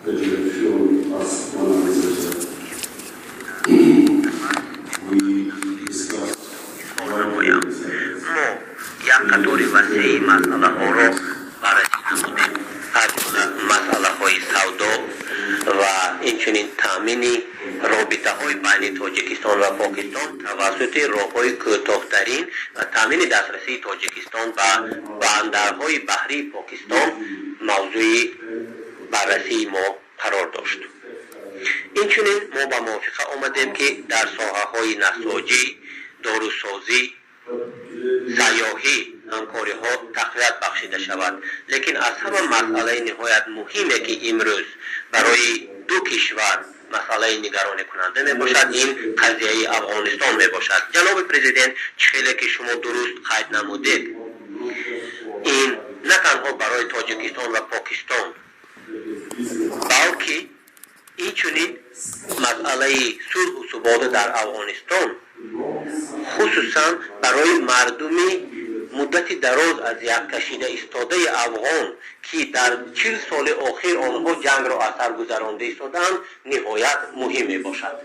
That you have shown us when I visited. We discussed Намоям. Мо як қатори васеи масъалаҳоро баррасӣ намудем, аз ҷумла масъалаҳои савдо ва инчунин таъмини робитаҳои байни Тоҷикистон ва Покистон тавассути роҳҳои кӯтоҳтарин ва таъмини дастрасии Тоҷикистон ба бандарҳои баҳрии Покистон мавзӯи баррасии мо қарор дошт. Инчунин мо ба мувофиқа омадем, ки дар соҳаҳои насоҷӣ, дорусозӣ, сайёҳӣ ҳамкориҳо тақвият бахшида шавад. Лекин аз ҳама масъалаи ниҳоят муҳиме, ки имрӯз барои ду кишвар масъалаи нигаронӣкунанда мебошад, ин қазияи Афғонистон мебошад. Ҷаноби президент, чӣ хеле ки шумо дуруст қайд намудед, ин на танҳо барои Тоҷикистон ва Покистон, балки инчунин масъалаи сулҳу субот дар Афғонистон, хусусан барои мардуми муддати дароз азият кашида истодаи афғон, ки дар 40 соли охир онҳо ҷангро аз сар гузаронда истодаанд, ниҳоят муҳим мебошад.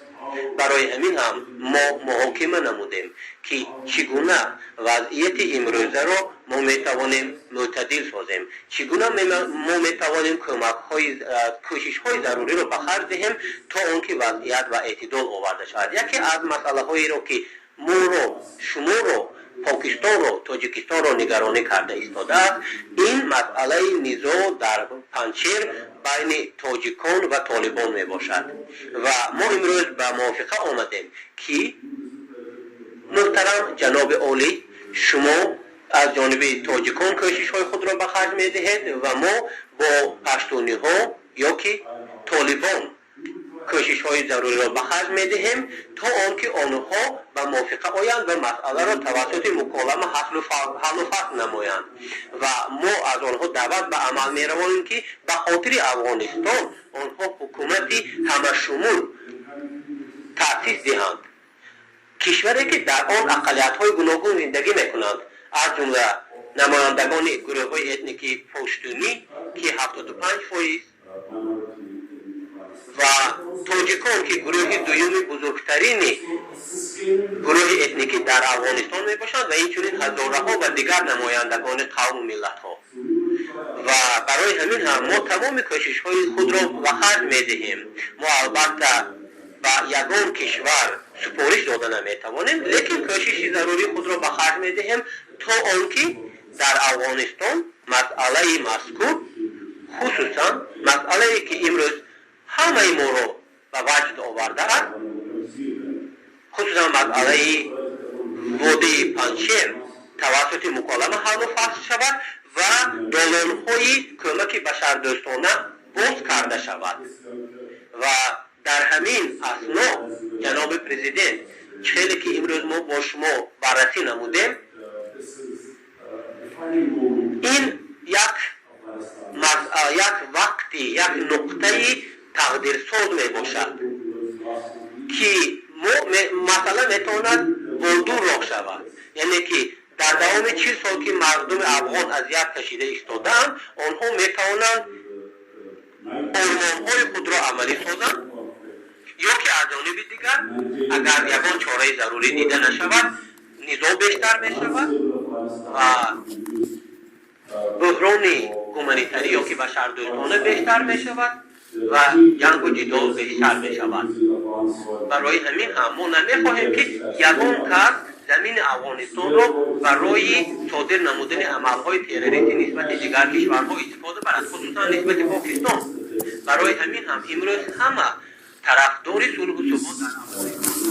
Барои ҳамин ҳам мо муҳокима намудем, ки чӣ гуна вазъияти имрӯзаро мо метавонем мӯътадил созем, чӣ гуна мо метавонем кӯмакҳои, кӯшишҳои заруриро ба харҷ диҳем, то он ки вазъият ба эътидол оварда шавад. Яке аз масъалаҳоеро, ки моро, шуморо, Покистонро, Тоҷикистонро нигаронӣ карда истодааст, ин масъалаи низоъ дар Панҷшер байни тоҷикон ва толибон мебошад. Ва мо имрӯз ба мувофиқа омадем, ки, муҳтарам ҷаноби олӣ, шумо аз ҷониби тоҷикон кӯшишҳои худро ба харҷ медиҳед ва мо бо паштуниҳо ё ки толибон кӯшишҳои заруриро ба харҷ медиҳем, то он ки онҳо ба мувофиқа оянд ва масъаларо тавассути муколама ҳаллу фасл намоянд. Ва мо аз онҳо даъват ба амал меравонем, ки ба хотири Афғонистон онҳо ҳукумати ҳамашумул таъсис диҳанд, кишваре ки дар он ақаллиятҳои гуногун зиндагӣ мекунанд, аз ҷумла намояндагони гурӯҳҳои этникии пуштунӣ, ки 75%, ва тоҷикон, ки гурӯҳи дуюми бузургтарини гурӯҳи этникӣ дар Афғонистон мебошанд, ва инчунин ҳазораҳо ва дигар намояндагони қавму миллатҳо. Ва барои ҳамин ҳам мо тамоми кӯшишҳои худро ба харҷ медиҳем. Мо албатта ба ягон кишвар супориш дода наметавонем, лекин кӯшиши зарурии худро ба харҷ медиҳем, то он ки дар Афғонистон масъалаи мазкур, хусусан масъалае ки имрӯз ҳамаи моро ба ваҷд овардааст, хусусан масъалаи водии Панҷшер, тавассути муколама ҳаллу фасл шавад ва долонҳои кӯмаки башардӯстона боз карда шавад. Ва дар ҳамин асно, ҷаноби президент, хеле ки имрӯз мо бо шумо баррасӣ намудем, ин як вақти, як нуқтаи тақдирсоз мебошад, ки масъала метавонад бо ду роҳ шавад, яъне ки дар давоми 40 сол, ки мардуми афғон азият кашида истодаанд, онҳо метавонанд ормонҳои худро амалӣ созанд, ё ки аз ҷониби дигар, агар ягон чораи зарурӣ дида нашавад, низоъ бештар мешавад ва бӯҳрони гуманитарӣ ё ки башардӯстона бештар мешавад ва ҷангу ҷидол бештар мешавад. Барои ҳамин ҳам мо намехоҳем, ки ягон кас замини Афғонистонро барои содир намудани амалҳои террористӣ нисбати дигар кишварҳо истифода барад, хусусан нисбати Покистон. Барои ҳамин ҳам имрӯз ҳама тарафдори сулҳу субот дар Афғонистон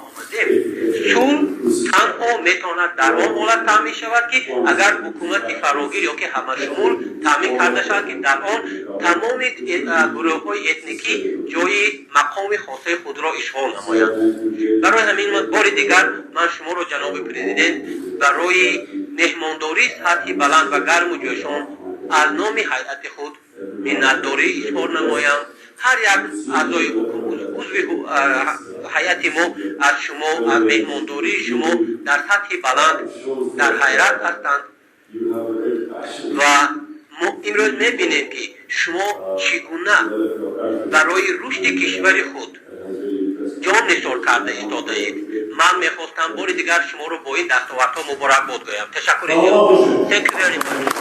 омадем. Сулҳ танҳо метавонад дар он ҳолат таъмин шавад, ки агар ҳукумати фарогир ё ки ҳамашумул таъмин карда шавад, ки дар он тамоми гурӯҳҳои этникӣ ҷои мақоми хосаи худро ишғол намоянд. Барои ҳамин бори дигар ман шуморо, ҷаноби президент, барои меҳмондории сатҳи баланд ва гарму ҷӯшон аз номи ҳайати худ миннатдорӣ изҳор намоям. Ҳар як аъзои узви ҳайати мо аз шумо, аз меҳмондории шумо дар сатҳи баланд дар ҳайрат ҳастанд. Ва мо имрӯз мебинем, ки шумо Шумо чӣ гуна барои рушди кишвари худ ҷон нисор карда истодаед. Ман мехостам бори дигар шуморо бо ин дастовардҳо муборакбод гӯям. Ташаккури зиёд. Thank you very much.